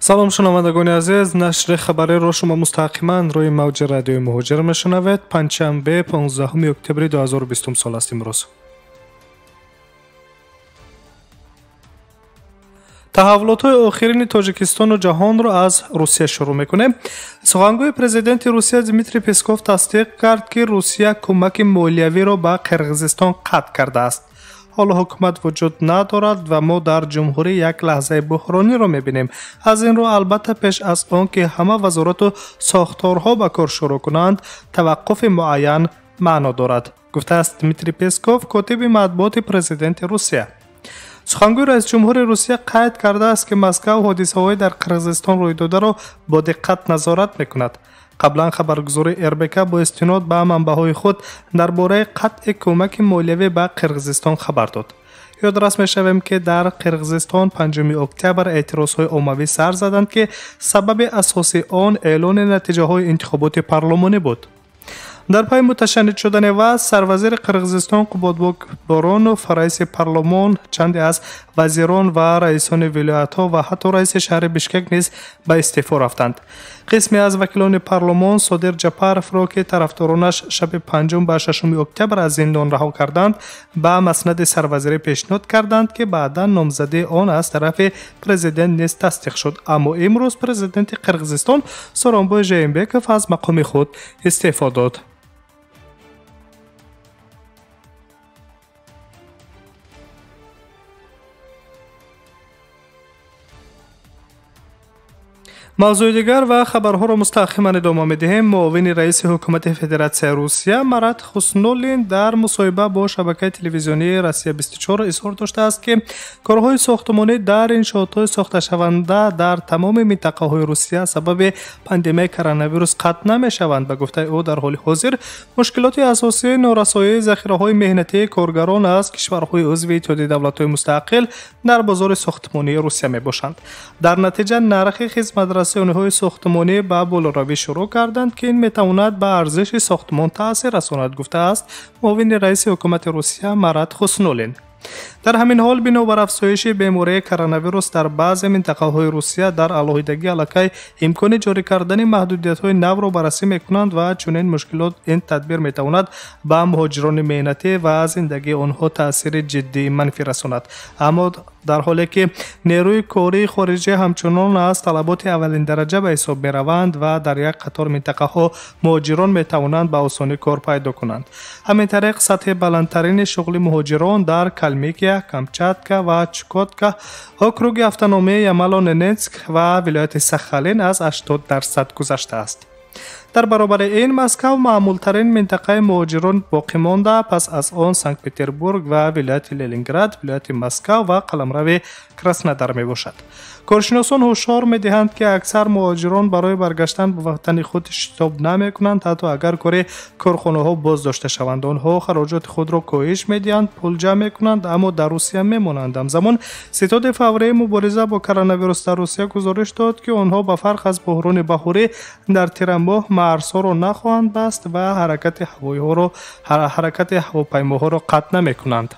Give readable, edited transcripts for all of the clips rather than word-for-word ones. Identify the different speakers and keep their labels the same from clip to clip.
Speaker 1: Салом шунавандагони азиз, нашри хабариро шумо мустақиман рӯи мавҷи радиои Муҳоҷир мешунавед. Панҷшанбе 15 октябри 2020 сол аст имрӯз. Таҳаввулотҳои охирини Тоҷикистону ҷаҳонро аз Русия шурӯъ мекунем. Сухангӯи президенти Русия Дмитрий Песков тасдиқ кард, ки Русия кӯмаки молиявиро ба Қирғизистон қатъ кардааст. Ҳоло ҳукумат вуҷуд надорад ва мо дар ҷумҳурӣ як лаҳзаи буҳрониро мебинем. Аз ин рӯ албатта пеш аз он ки ҳама вазорату сохторҳо ба кор шурӯъ кунанд, таваққуфи муайян маъно дорад, гуфтааст Дмитрий Песков, котиби матбуоти президенти Русия. Сухангӯи раисҷумҳури Русия қайд кардааст, ки Москав ҳодисаҳои дар Қирғизистон рӯйдодаро бо диққат назорат мекунад. Қаблан хабаргузории РБК бо истинод ба манбаъҳои худ дар бораи қатъи кӯмаки молиявӣ ба Қирғизистон хабар дод. Ёдрас мешавем, ки дар Қирғизистон 5 октябр эътирозҳои оммавӣ сар заданд, ки сабаби асосии он эълони натиҷаҳои интихоботи парлумонӣ буд. Дар пайи муташанниҷ шудани вазъ, сарвазири Қирғизистон Қубодбек Боронов, раиси парлумон, чанде аз вазирон ва раисони вилоятҳо ва ҳатто раиси шаҳри Бишкек низ ба истеъфо рафтанд. Қисме аз вакилони парлумон Содир Ҷапаровро, ки тарафдоронаш шаби 5 ба 6 октябр аз зиндон раҳо карданд, ба маснади сарвазирӣ пешниҳод карданд, ки баъдан номзадии он аз тарафи президент низ тасдиқ шуд. Аммо имрӯз президенти Қирғизистон Сооронбой Жээнбеков аз мақоми худ истеъфо дод. Мавзӯи дигар ва хабарҳоро мустақиман идома медиҳем. Муовини раиси ҳукумати Федератсияи Русия Марат Хуснуллин дар мусоҳиба бо шабакаи телевизионии Россия 24 изҳор доштааст, ки корҳои сохтмонӣ дар иншоотҳои сохташаванда дар тамоми минтақаҳои Русия сабаби пандемияи коронавирус қатъ намешаванд. Ба гуфтаи ӯ, дар ҳоли ҳозир мушкилоти асосии норасоии захираҳои меҳнатии коргарон аз кишварҳои узви Иттиҳоди давлатҳои мустақил дар бозори сохтмонии Русия мебошанд. Дар натиҷа нархи хизматрасониҳои сохтмонӣ ба болоравӣ шурӯъ карданд, ки ин метавонад ба арзиши сохтмон таъсир расонад, гуфтааст муовини раиси ҳукумати Русия Марат Хуснуллин. Дар ҳамин ҳол, бинобар афзоиши бемории коронавирус дар баъзе минтақаҳои Русия дар алоҳидагӣ аллакай имкони ҷорӣ кардани маҳдудиятҳои навро баррасӣ мекунанд ва чунин мушкилот ин тадбир метавонад ба муҳоҷирони меҳнатӣ ва зиндагии онҳо таъсири ҷиддии манфӣ расонад. Аммо дар ҳоле ки нерӯи кории хориҷӣ ҳамчунон аз талаботи аввалиндараҷа ба ҳисоб мераванд ва дар як қатор минтақаҳо муҳоҷирон метавонанд ба осонӣ кор пайдо кунанд. Ҳамин тариқ, сатҳи баландтарини шуғли муҳоҷирон дар Калмикия, Камчатка ва Чукотка, округи автономии Ямало-Ненецк ва вилояти Сахалин аз 80% гузаштааст. Дар баробари ин, Москав маъмултарин минтақаи муҳоҷирон боқӣ монда, пас аз он Санкт-Петербург ва вилояти Ленинград, вилояти Москав ва қаламрави Краснодар мебошад. Коршиносон ҳушёр медиҳанд, ки аксар муҳоҷирон барои баргаштан ба ватани худ шитоб намекунанд, ҳатто агар кори корхонаҳо боздошта шаванд. Онҳо хароҷоти худро коҳиш медиҳанд, пул ҷамъ мекунанд, аммо дар Русия мемонанд. Ҳамзамон ситоди фаврии мубориза бо коронавирус дар Русия гузориш дод, ки онҳо ба фарқ аз буҳрони баҳорӣ дар тирамоҳ марзҳоро нахоҳанд баст ва ҳаракати ҳавопаймоҳоро қатъ намекунанд.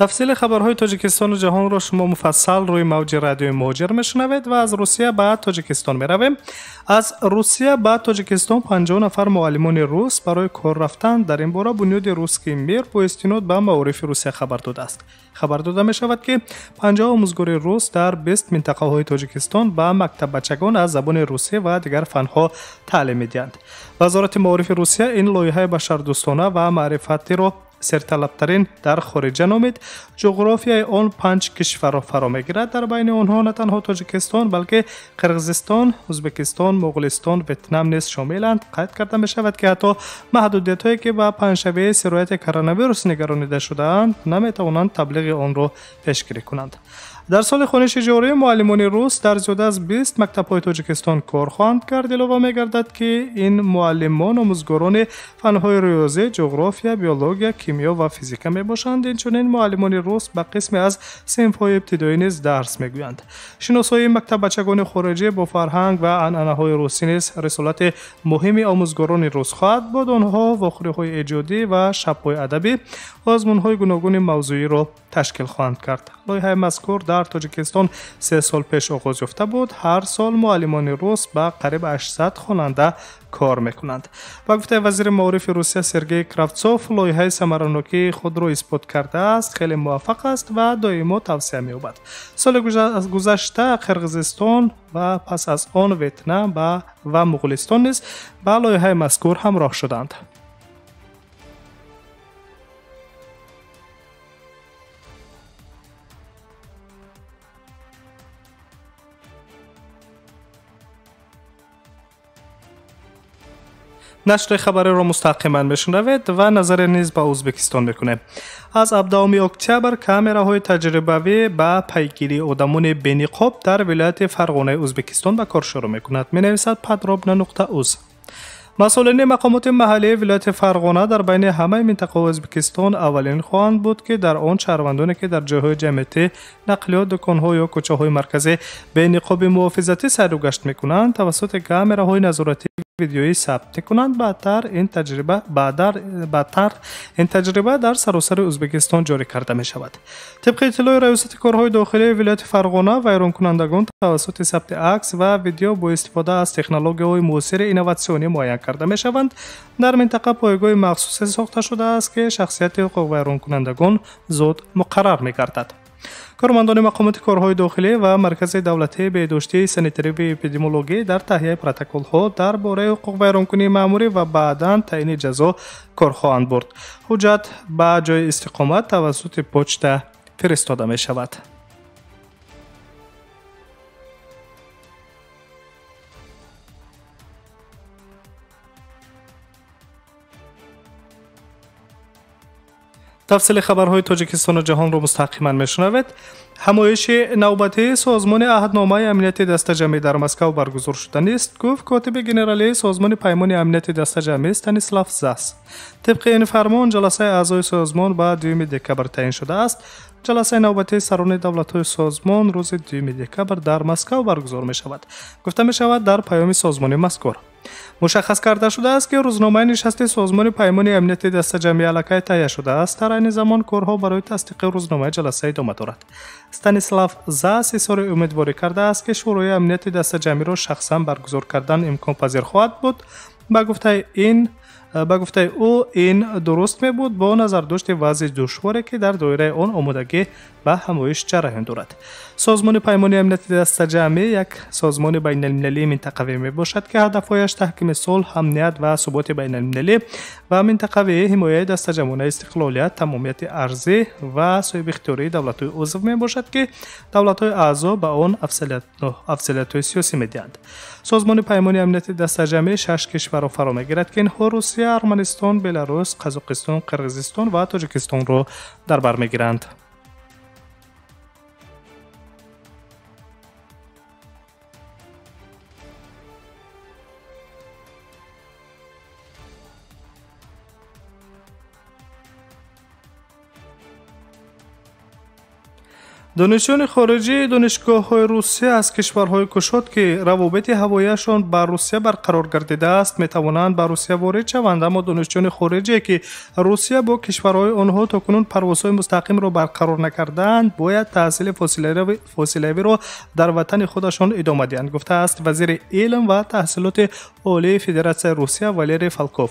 Speaker 1: Тафсили хабарҳои Тоҷикистону ҷаҳонро шумо муфассал рӯи мавҷи радиои Муҳоҷир мешунавед ва аз Русия ба Тоҷикистон меравем. Аз Русия ба Тоҷикистон 50 нафар муаллимони рус барои кор рафтан. Дар ин бора бунёди Русский мир бо истинод ба маорифи Русия хабар додааст. Хабар дода мешавад, ки 50 омӯзгори рус дар 20 минтақаҳои Тоҷикистон ба мактаббачагон аз забони русӣ ва дигар фанҳо таълим медиҳанд. Вазорати маорифи Русия ин лоиҳаи башардӯстона ва маърифатиро серталабтарин дар хориҷа номид. Ҷуғрофияи он 5 кишварро фаро мегирад. Дар байни онҳо на танҳо Тоҷикистон, балки Қирғизистон, Ӯзбекистон, Моғулистон, Ветнам низ шомиланд. Қайд карда мешавад, ки ҳатто маҳдудиятҳое ки ба паҳншавии сирояти коронавирус нигаронида шудаанд, наметавонанд таблиғи онро пешгирӣ кунанд. Дар соли хониши ҷорӣ муаллимони рус дар зиёда аз 20 мактабҳои Тоҷикистон кор хоҳанд кард. Илова мегардад, ки ин муаллимон омӯзгорони фанҳои риёзӣ, ҷуғрофия, биология, кимиё ва физика мебошанд. Инчунин муаллимони рус ба қисме аз синфҳои ибтидоӣ низ дарс мегӯянд. Шиносоии мактаббачагони хориҷӣ бо фарҳанг ва анъанаҳои русӣ низ рисолати муҳими омӯзгорони рус хоҳад буд. Онҳо вохӯриҳои эҷодӣ ва шабҳои адабӣ, озмунҳои гуногуни мавзӯиро ташкил хоҳанд кард. Лоиҳаи мазкур дар Тоҷикистон 3 сол пеш оғоз ёфта буд. Ҳар сол муаллимони рус ба қариб 800 хонанда кор мекунанд. Ба гуфтаи вазири маорифи Русия Сергей Кравцов, лоиҳаи самаранокии худро исбот кардааст, хеле муваффақ аст ва доимо тавсия меёбад. Соли гузашта Қирғизистон ва пас аз он Ветнам ва Муғулистон низ ба лоиҳаи мазкур ҳамроҳ шуданд. Нашри хабариро мустақиман мешунавед ва назаре низ ба Ӯзбекистон мекунем. Аз 17 октябр камераҳои таҷрибавӣ ба пайгирии одамони бениқоб дар вилояти Фарғонаи Ӯзбекистон ба кор шурӯъ мекунад, менависад подробно.уз. Масъулини мақомоти маҳаллии вилояти Фарғона дар байни ҳамаи минтақаҳои Ӯзбекистон аввалин хоҳанд буд, ки дар он шаҳрвандоне, ки дар ҷойҳои ҷамъиятӣ, нақлиёт, дуконҳо ё кӯчаҳои марказӣ бениқоби муҳофизатӣ сайру гашт мекунанд, тавассути камераҳои назоратӣ видеоӣ сабт мекунанд. Баъдтар ин таҷриба дар саросари Ӯзбекистон ҷорӣ карда мешавад. Тибқи иттилои Раёсати корҳои дохилии вилояти Фарғона, вайронкунандагон тавассути сабти акс ва видео бо истифода аз технологияҳои муосири инноватсионӣ муайян карда мешаванд. Дар минтақа пойгоҳи махсусе сохта шудааст, ки шахсияти ҳуқуқвайронкунандагон зуд муқаррар мегардад. Кормандони мақомоти корҳои дохилӣ ва Маркази давлатии беҳдоштии санитарӣ ва эпидемиологӣ дар таҳияи протоколҳо дар бораи ҳуқуқвайронкунии маъмурӣ ва баъдан таъини ҷазо кор хоҳанд бурд. Ҳуҷҷат ба ҷои истиқомат тавассути почта фиристода мешавад. Тафсили хабарҳои Тоҷикистону ҷаҳонро мустақиман мешунавед. Ҳамоиши навбатии Созмони аҳдномаи амнияти дастаҷамъӣ дар Москав баргузор шуданист, гуфт котиби генералии Созмони паймони амнияти дастаҷамъӣ Станислав Зас. Тибқи ин фармон, ҷаласаи аъзои созмон ба 2 декабр таъин шудааст. Ҷаласаи навбатии сарони давлатҳои созмон рӯзи 2 декабр дар Москав баргузор мешавад, гуфта мешавад дар паёми созмони мазкур. Мушаххас карда шудааст, ки рӯзномаи нишасти Созмони паймони амнияти дастаҷамъӣ аллакай таҳия шудааст. Дар айни замон корҳо барои тасдиқи рӯзномаи ҷаласа идома дорад. Станислав Зас изҳори умедворӣ кардааст, ки Шӯрои амнияти дастаҷамъиро шахсан баргузор кардан имконпазир хоҳад буд. Ба гуфтаи ӯ, ин дуруст мебуд бо назардошти вазъи душворе, ки дар доираи он омодагӣ ба ҳамоиш ҷараён дорад. Созмони паймони амнияти дастаҷамъӣ як созмони байналмилалии минтақавӣ мебошад, ки ҳадафҳояш таҳкими сулҳ, амният ва суботи байналмилалӣ ва минтақавӣ, ҳимояи дастаҷамъонаи истиқлолият, тамомияти арзӣ ва соҳибихтиёрии давлатҳои узв мебошад, ки давлатҳои аъзо ба он афзалиятҳои сиёсӣ медиҳанд. Созмони паймони амнияти дастаҷамъӣ 6 кишварро фаро мегирад, ки инҳо Русия, Арманистон, Беларус, Қазоқистон, Қирғизистон ва Тоҷикистонро дар бар мегиранд. Донишҷӯёни хориҷии донишгоҳҳои Русия аз кишварҳои кушод, ки равобити ҳавоияшон ба Русия барқарор гардидааст, метавонанд ба Русия ворид шаванд. Аммо донишҷӯёни хориҷие, ки Русия бо кишварҳои онҳо то кунун парвозҳои мустақимро барқарор накардаанд, бояд таҳсили фосилавиро дар ватани худашон идома диҳанд, гуфтааст вазири илм ва таҳсилоти олии Федератсияи Русия Валерий Фалков.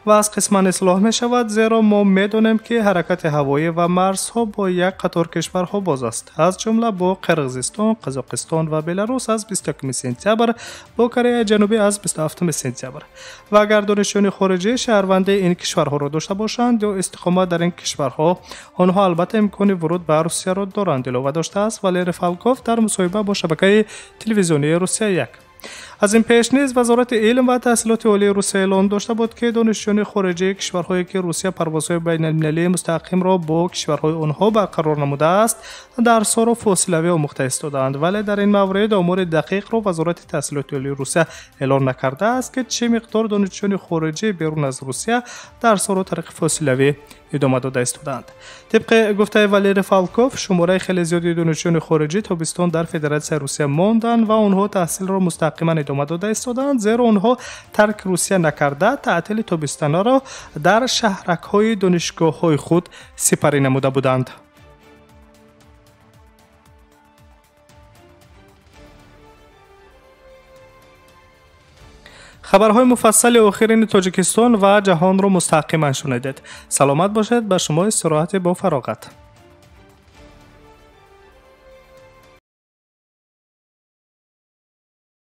Speaker 1: Вазъ қисман ислоҳ мешавад, зеро мо медонем, ки ҳаракати ҳавоӣ ва марзҳо бо як қатор кишварҳо боз аст, аз ҷумла бо Қирғизистон, Қазоқистон ва Беларус аз 21 сентябр, бо Кореяи Ҷанубӣ аз 27 сентябр. Ва агар донишҷӯёни хориҷӣ шаҳрванди ин кишварҳоро дошта бошанд ё истиқомат дар ин кишварҳо, онҳо албатта имкони вуруд ба Русияро доранд, илова доштааст Валерий Фалков дар мусоҳиба бо шабакаи телевизионии Русия 1. Аз ин пеш низ Вазорати илм ва таҳсилоти олии Русия эълон дошта буд, ки донишҷӯёни хориҷии кишварҳое, ки Русия парвозҳои байналмилалии мустақимро бо кишварҳои онҳо барқарор намудааст, дарсҳоро фосилавӣ омӯхта истодаанд. Вале дар ин маврид омори дақиқро Вазорати таҳсилоти олии Русия эълон накардааст, ки чӣ миқдор донишҷӯёни хориҷӣ берун аз Русия дарсҳоро тариқи фосилавӣ идома дода истодаанд. Тибқи гуфтаи Валерий Фалков, шумораи хеле зиёди донишҷӯёни хориҷӣ тобистон дар Федератсияи Русия монданд ва онҳо таҳсилро мустақиман идома дода истодаанд, зеро онҳо тарк Русия накарда, таътили тобистонаро дар шаҳракҳои донишгоҳҳои худ сипарӣ намуда буданд. Хабарҳои муфассали охирини Тоҷикистон ва ҷаҳонро мустақиман шунидед. Саломат бошед, ба шумо истироҳати бо фароғат.